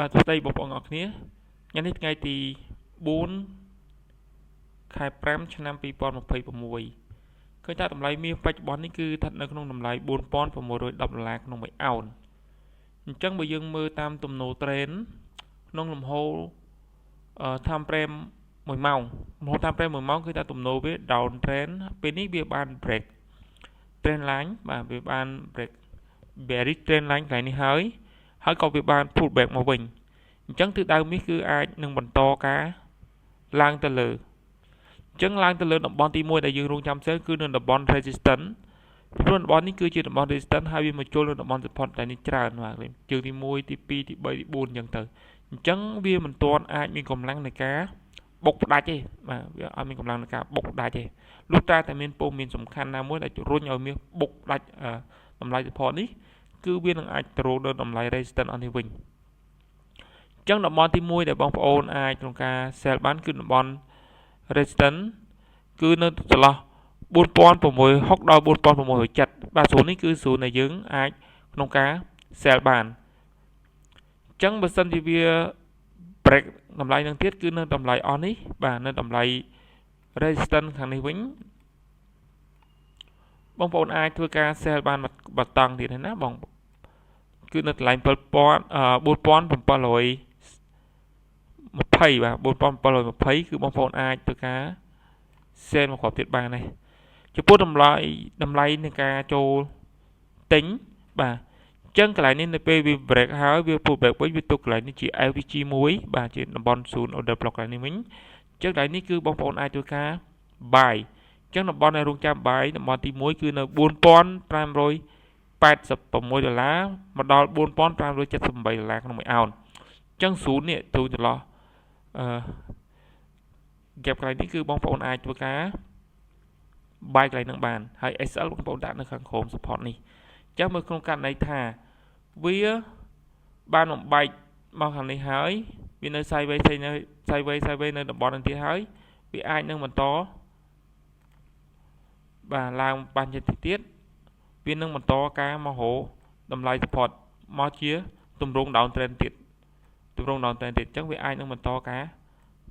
បាទសួស្តីបងប្អូនអរគ្នាថ្ងៃនេះថ្ងៃទី4ខែ5ឆ្នាំ2026ឃើញថាតម្លៃមាសបច្ចុប្បន្ននេះគឺស្ថិតនៅក្នុងតម្លៃ4610ដុល្លារក្នុងមួយអោនអញ្ចឹងបើយើងមើលតាមទំនោរ trend ក្នុងលំហូរ time frame 1ម៉ោងលំហូរ time frame 1ម៉ោងគឺថាទំនោរវា down trend ពេលនេះវាបាន break trend line បាទវាបាន break bearish trend line កន្លែងនេះហើយហើយក៏វាបាន pull back មកវិញអញ្ចឹងទិសដៅមាសគឺអាចនឹងបន្តការឡើងទៅលើអញ្ចឹងឡើងទៅលើតំបន់ទី1ដែលយើងរងចាំ sell គឺនៅតំបន់ resistance ពីព្រោះតំបន់នេះគឺជាតំបន់ resistance ហើយវាមកជុលនៅតំបន់ support តែនេះច្រើនបាទជើងទី1ទី2ទី3ទី4អញ្ចឹងទៅអញ្ចឹងវាមិនទាន់អាចមានកម្លាំងនៃការបុកផ្ដាច់ទេបាទវាអត់មានកម្លាំងនៃការបុកផ្ដាច់ទេលុះត្រាតែមានព័ត៌មានសំខាន់ណាមួយដែលរុញឲ្យមាសបុកផ្ដាច់តម្លៃ support នេះគឺវានឹងអាចទៅរកដល់តម្លៃ resistance អស់នេះវិញអញ្ចឹងតំបន់ទី1ដែលបងប្អូនអាចក្នុងការ sell បានគឺតំបន់ resistance គឺនៅចន្លោះ4660ដល់4670បាទ zone នេះគឺ zone ដែលយើងអាចក្នុងការ sell បានអញ្ចឹងបើសិនជាវា break តម្លៃនឹងទៀតគឺនៅតម្លៃអស់នេះបាទនៅតម្លៃ resistance ខាងនេះវិញបងប្អូនអាចធ្វើការ sell បានបតង់ទៀតណាបងគឺនៅតម្លៃ7720បាទ4720គឺបងប្អូនអាចធ្វើការ sell មកគ្រាប់ទៀតបានដែរចំពោះតម្លៃតម្លៃនៃការចូលទិញបាទអញ្ចឹងកន្លែងនេះនៅពេលវា break ហើយវា pull back វិញវាទុកកន្លែងនេះជា FVG មួយបាទជាតំបន់0 order block កន្លែងនេះវិញអញ្ចឹងកន្លែងនេះគឺបងប្អូនអាចធ្វើការ buy អញ្ចឹងតំបន់ដែលរងចាំ buy តំបន់ទី1គឺនៅ4586ដុល្លារមកដល់4578ដុល្លារក្នុងមួយអោនអញ្ចឹង0នេះទូចន្លោះអឺ gap កន្លែងនេះគឺបងប្អូនអាចធ្វើការ buy កន្លែងហ្នឹងបានហើយ SL បងប្អូនដាក់នៅខាងក្រោម support នេះអញ្ចឹងមើលក្នុងករណីថាវាបានបំបែកមកខាងនេះហើយវានៅ sideways នៅ sideways sideways នៅតំបន់នេះទៀតហើយវាអាចនឹងបន្តបាទឡើងបានចិត្តទៀតវានឹងបន្តការមករកតម្លៃ support មកជាទម្រង់ down trend ទៀតទម្រង់ down trend ទៀតអញ្ចឹងវាអាចនឹងបន្តការ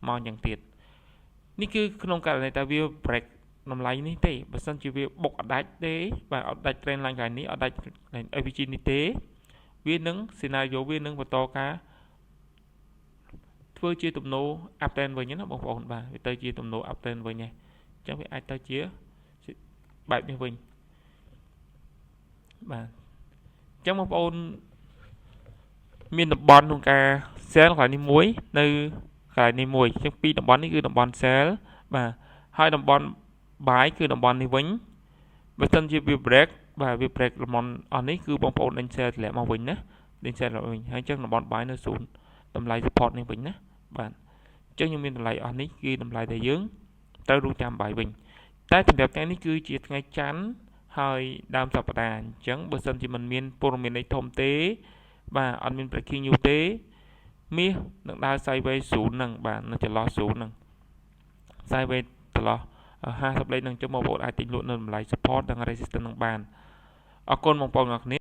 មកយ៉ាងទៀតនេះគឺក្នុងករណីថាវា break តម្លៃនេះទេបើសិនជាវាបុកអត់ដាច់ទេបាទអត់ដាច់ trend line កន្លែងនេះអត់ដាច់ FVG នេះទេវានឹង scenario វានឹងបន្តការធ្វើជាទំនោរ up trend វិញណាបងប្អូនបាទវាទៅជាទំនោរ up trend វិញហ្នឹងអញ្ចឹងវាអាចទៅជាបែបនេះវិញបាទអញ្ចឹងបងប្អូនមានតំបន់ក្នុងការ sell កន្លែងនេះមួយនៅកន្លែងនេះមួយអញ្ចឹងពីរតំបន់នេះគឺតំបន់ sell បាទហើយតំបន់ buy គឺតំបន់នេះវិញបើសិនជាវា break បាទវា break តំបន់អស់នេះគឺបងប្អូនដេញ sell ធ្លាក់មកវិញណាដេញ sell មកវិញហើយអញ្ចឹងតំបន់ buy នៅ0តម្លៃ support នេះវិញណាបាទអញ្ចឹងខ្ញុំមានតម្លៃអស់នេះគឺតម្លៃដែលយើងត្រូវរងចាំ buy វិញតែសម្រាប់ថ្ងៃនេះគឺជាថ្ងៃច័ន្ទហើយដើមសប្តាហ៍អញ្ចឹងបើសិនជាមិនមានព័ត៌មានអីធំទេបាទអត់មាន breaking news ទេមាសនឹងដើរ sideways 0ហ្នឹងបាទនៅចន្លោះ0ហ្នឹង sideways ចន្លោះ50លេខហ្នឹងចឹងបងប្អូនអាចទិញលក់នៅតម្លៃ support និង resistance នឹងបានអរគុណបងប្អូនអរគ្នា។